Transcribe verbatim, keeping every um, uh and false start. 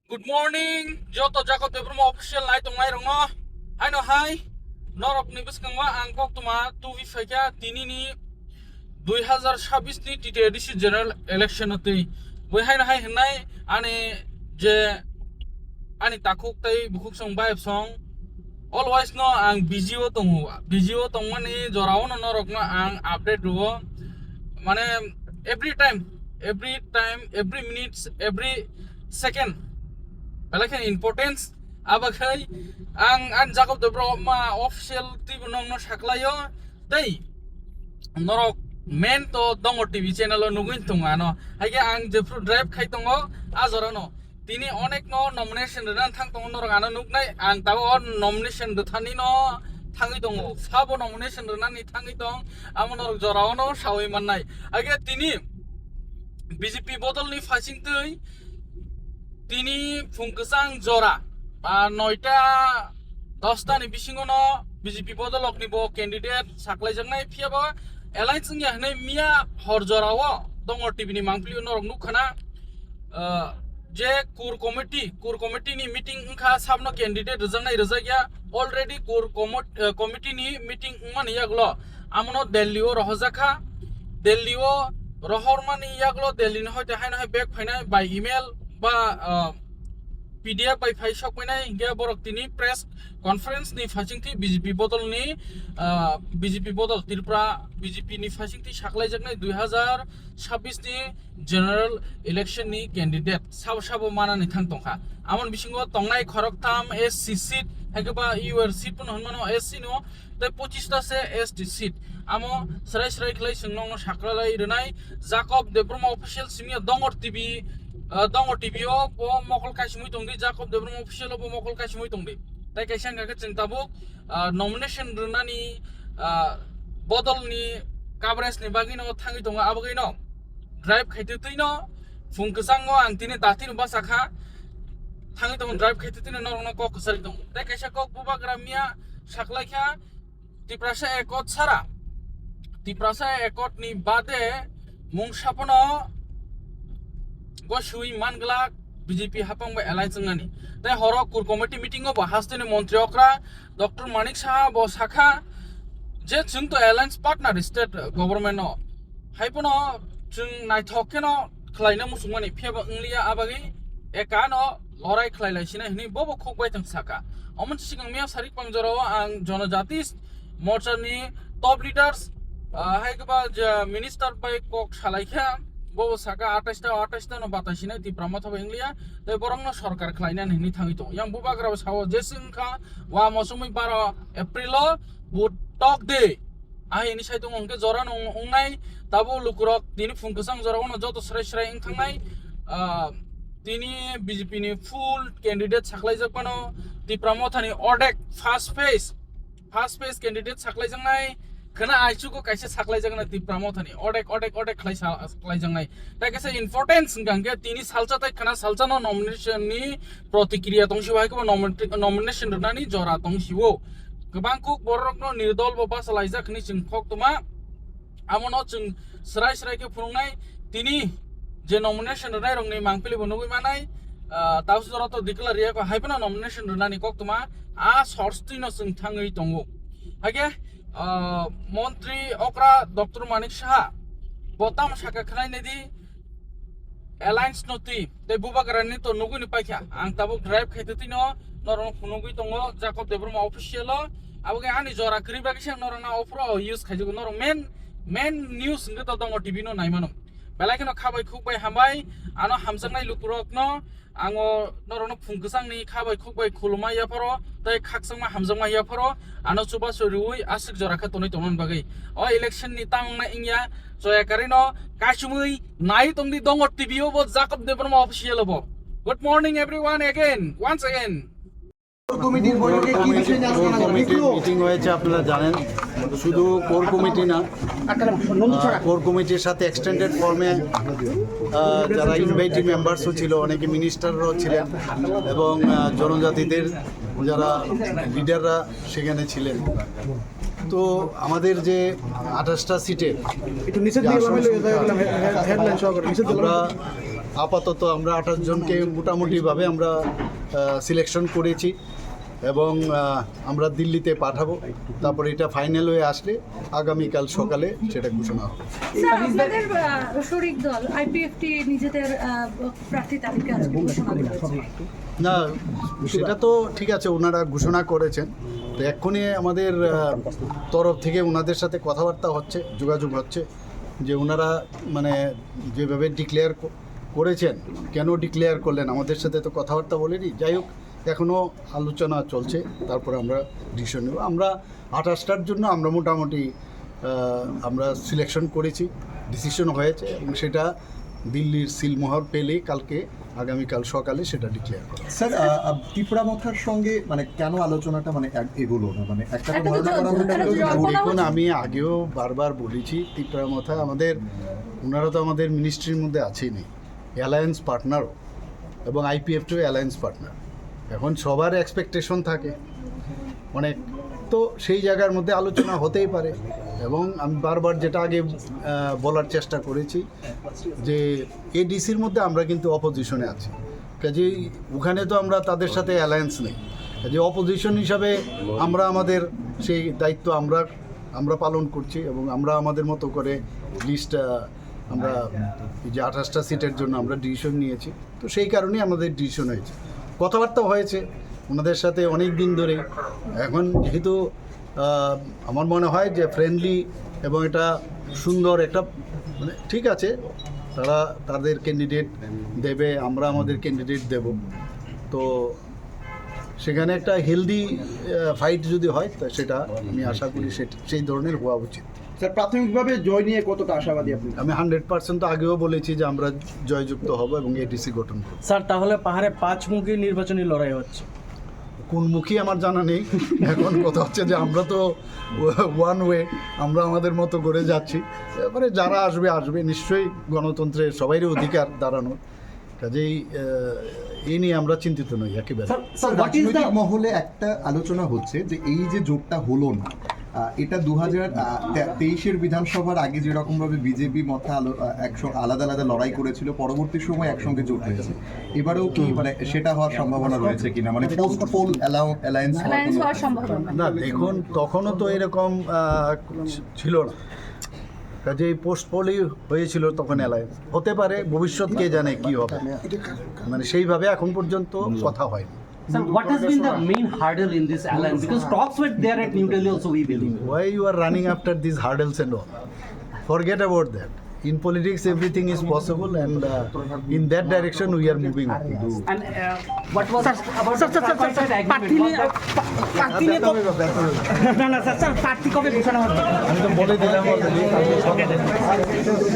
Good morning, joto Jacob Debbarma official nai tongnai rokno. Haino hai, norok ni bwskango ang koktwma tubi phaikha tini ni dui hazar chabbish ni T T A D C general election no twi. Bui haino hai hwnai ani je ani takhuk tei bukhuk song bayap song. Always no ang busy o tongo, busy o tongmani jorao no norok no ang update rwo. Mane every time, every time, every minutes, every second. Belai khe importance. Abakhai ang, ang Jacob Debbarma official twi bo nokno saklaio. Tei norok main to Dongo T V channel o nugwi tongo ano. Haikhe ang jephru drive khai tongo, a jorano. Tini onek no nomination rwna thang tongo, norok ano nuknai. Ang tabuk o nomination rwthani no thangwi tongo. Sabo nomination rwnani thangwi tong, amo norok jorao no sawi mannai. Haikhe tini B J P bodol ni phasing twi tini phung kwchang jora, ah, noita dosta ni bisingo no B J P bodolok ni bo candidate saklaijaknai, phiya bo alliance wngya hwnwi miya hor jorao Dongo T V ni mangpili norok nukha na, ah, je core committee, core committee ni meeting wngkha, sabno candidate rwjaknai rwjakya, already core commo-, eh, committee ni meeting wngmani yagulo amono Delhi o rohojakha, Delhi o rohormani yagulo Delhi ni hoite haino hai back phainai by email ba, ah, P D F bai phai sok painai, hinkhe borok tini press conference ni phasing twi B J P bodol ni, ah, B J P bodol Tripura B J P ni phasing twi saklaijaknai dui hazar chabbish ni general election ni candidate sabo sabo manani thang tongkha. Amoni bisingo tongnai khoroktham S C seat, haikhe ba U R seat pono hwnmano S C no, tei pochista se S T seat. Amo srai srai khlai chwng nokno saklai rwnai Jacob Debbarma official simi o Dongor T V, ah, Dongor T V o bo mokol kaisimui tongdi, Jacob Debbarma official o bo mokol kaisimui tongdi. Tai kaisa wngkha khe chwng tabuk, ah, nomination rwnani, ah, bodol ni coverage ni bagwi no thangwi tongo, abagwi no drive khaitwi twi no phung kwchango ang tini dati no bachakha, thangwi tongo drive khaitwi twi no norok no kok kwchari tongo. Tai kaisa kok bubagra miya saklaikha, Tiprasa Accord sara, Tiprasa Accord ni bade mungsa pono gosui manglak B J P hapang bai alliance wngnani. Tai horo core committee meeting o bo hasteni montri okra Doctor Manik Saha bo sakha je chwng to alliance partner state government no. Hai pono chwng naithok kheno khlaina muchungmani, phiya bo wngliya, abagwi ekano lorai khlai lai sinai hwnwi bobo khuk bai thang saka. Omo sikang miya sarik pangjoro ang Jonojati Morcha ni top leaders, ah, hai khe ba je minister bai kok salai kha, bobo saka atais ta, atais ta no batai sinai Tipra Motha bai wngliya, tei borok no sorkar khlaina hwnwi thangwi tongo. Yang bubagra bo sao je swng kha, wa mosongwi baro April o bo tok de. Ahini saitung hwnkhe jora nung-, wngnai, tabuk lukurok tini phung kwchang jora uno joto srai srai wng thangnai, ah, tini B J P ni full candidate saklaijak phano Tipra Mothani ordek first phase, first phase candidate saklaijaknai, khwna aichugo kaisa saklaijaknai Tipra Mothani ordek, ordek, ordek khlai sa-, saklaijaknai. Tai kaisa importance wngkha hwnkhe tini salsa tai khwna salsa no nomination ni protikriya tong sio, hai khe bo nomin-, nomination rwnani jora tong sio. Kwbang kuk borok no nirdol bo basa laijak hwnwi chwng khok tongma. Amo no chwng srai srai khe phunuknai, tini je nomination rwnai rok ni mangpili bo nugwi manai, ah, tausi jora to declare riya kho, hai phano nomination rwnani kok tongma, a source twi no chwng thangwi tongo. Hai khe, ah, montri okra Doctor Manik Saha bo tamo saka khwnai nai di, alliance no twi tei bubagra ni to nugwi ni paikha. Ang tabuk drive khai twi no norok no phunugwi tongo Jacob Debbarma official o. Abo khe ani jora kwrwi bagwi se norok no offer o use khai jago. Norok main, main news hwnkhe to Dongo T V no nai mano. Belai kheno kha bai khuk bai hambai, ano hamjaknai lukurok no, ango norok no phung kwchang ni kha bai khuk bai khulumma yapharo tei khakchangma hamjakma yapharo, ano chubachu rwui aswk jora khe tonwi tongmani bagwi. O election ni tang wngnai wngya, choya karwi no kasumui nai tongdi Dongo T V o bo Jacob Debbarma official o bo. Good morning everyone again, once again. কমিটির বৈঠকে কি বিষয় নিয়ে আলোচনা করা হলো? কমিটির মিটিং হয়েছে, আপনারা জানেন। শুধু কোর কমিটি না, আহ, কোর কমিটির সাথে এক্সটেন্ডেড ফর্মে, আহ, যারা ইনভাইটি মেম্বার্সও ছিল, অনেকে মিনিস্টাররাও ছিলেন এবং, আহ, জনজাতিদের যারা লিডাররা সেখানে ছিলেন। তো আমাদের যে আঠাশটা সিটের একটু নিচের যে দিকে আসন লাগাইলে সংখ্যা, হয়ে যাবে, হেড-, হেডলাইন সহ করে নিচের দিকে আমরা লাগাইলে। আপাতত আমরা আঠাশ জনকে মোটামুটিভাবে আমরা সিলেকশন করেছি এবং আহ, আমরা দিল্লিতে পাঠাবো। তারপরে এটা ফাইনাল হয়ে আসলে আগামীকাল সকালে সেটা ঘোষণা হবে। স্যার, আপনাদের আহ, শরিক দল আইপিএফটি নিজেদের আহ, প্রার্থী তালিকা আজকে ঘোষণা করেছে। না, সেটা তো ঠিক আছে, ওনারা ঘোষণা করেছেন। তো এক্ষুনি আমাদের আহ, তরফ থেকে ওনাদের সাথে কথাবার্তা হচ্ছে, যোগাযোগ হচ্ছে, যে ওনারা মানে যেভাবে ডিক্লেয়ার করেছেন, কেন ডিক্লেয়ার করলেন, আমাদের সাথে তো কথাবার্তা বলেনি। যাই হোক, এখনও আলোচনা চলছে, তারপরে আমরা ডিসিশন নেব। আমরা আঠাশটার জন্য আমরা মোটামুটি আহ, আমরা সিলেকশন করেছি, ডিসিশন হয়েছে এবং সেটা দিল্লির সিলমোহর পেলে কালকে, আগামীকাল সকালে সেটা ডিক্লেয়ার করা হবে। স্যার, আহ, আহ, তিপ্রা মথার সঙ্গে মানে কেন আলোচনাটা মানে এক- এগোলো না? মানে একটা তো একটা তো ধারণা করা জল- হতো একটা তো যে জল্পনা দেখুন, আমি আগেও বারবার বলেছি, তিপ্রা মথা আমাদের, ওনারা তো আমাদের মিনিস্ট্রির মধ্যে আছেই নেই, অ্যালায়েন্স পার্টনারও, এবং আইপিএফটিও অ্যালায়েন্স পার্টনার। এখন সবার এক্সপেকটেশন থাকে অনেক, তো সেই জায়গার মধ্যে আলোচনা হতেই পারে। এবং আমি বারবার যেটা আগে আহ, বলার চেষ্টা করেছি যে এডিসির মধ্যে আমরা কিন্তু অপোজিশনে আছি, কাজেই ওখানে তো আমরা তাদের সাথে অ্যালায়েন্স নেই। কাজেই অপোজিশন হিসাবে আমরা আমাদের সেই দায়িত্ব আমরা আমরা পালন করছি এবং আমরা আমাদের মতো করে লিস্ট আমরা এই যে আঠাশটা সিটের জন্য আমরা ডিসিশন নিয়েছি। তো সেই কারণেই আমাদের ডিসিশন হয়েছে, কথাবার্তা হয়েছে ওনাদের সাথে অনেক দিন ধরে। এখন যেহেতু আহ, আমার মনে হয় যে ফ্রেন্ডলি এবং এটা সুন্দর একটা, মানে, ঠিক আছে, তারা তাদের ক্যান্ডিডেট দেবে, আমরা আমাদের ক্যান্ডিডেট দেব। তো সেখানে একটা হেলদি ফাইট যদি হয়, তা সেটা আমি আশা করি সেটা সেই ধরনের হওয়া উচিত। স্যার, প্রাথমিকভাবে জয় নিয়ে কতটা আশাবাদী আপনি? আমি হান্ড্রেড পার্সেন্ট তো আগেও বলেছি যে আমরা জয়যুক্ত হব এবং এডিসি গঠন করব। স্যার, তাহলে পাহাড়ে পাঁচমুখী নির্বাচনী লড়াই হচ্ছে। কোন মুখী আমার জানা নেই। এখন কথা হচ্ছে যে আমরা তো ওয়ান ওয়ে, আমরা আমাদের মতো করে যাচ্ছি। এবারে যারা আসবে আসবে, নিশ্চয়ই গণতন্ত্রে সবাইরই অধিকার দাঁড়ানো। কাজেই আহ, এই নিয়ে আমরা চিন্তিত নই একেবারে। Sir, sir, what is the রাজনৈতিক মহলে একটা আলোচনা হচ্ছে যে এই যে জোটটা হলো না, আহ, এটা দু হাজার তেইশের বিধানসভার আগে যেরকম ভাবে বিজেপি মথা আলো- আহ, একসঙ্গে আলাদা আলাদা লড়াই করেছিল, পরবর্তী সময় একসঙ্গে জোট হয়েছে। এবারেও কি মানে সেটা হওয়ার সম্ভাবনা রয়েছে কিনা, মানে পোস্ট পোল অ্যালায়েন্স অ্যালায়েন্স হওয়ার সম্ভাবনা। না, দেখুন, তখনও তো এরকম আহ, ছিল না। কাজেই পোস্ট পোলই হয়েছিল তখন অ্যালায়েন্স। হতে পারে ভবিষ্যৎ কে জানে কি হবে, মানে সেইভাবে এখন পর্যন্ত কথা হয়নি। Sir, what has been the main hurdle in this alliance? Because talks were there at New Delhi also, we believe. Why you are running after these hurdles and all? Forget about that. In politics, everything is possible, and uh, in that direction, we are moving on. And uh, what was about the tripartite agreement? Was that প্রার্থী নিয়ে না না sir, sir, প্রার্থী কবে ঘোষণা হবে? আমি তো বলে দিলাম already।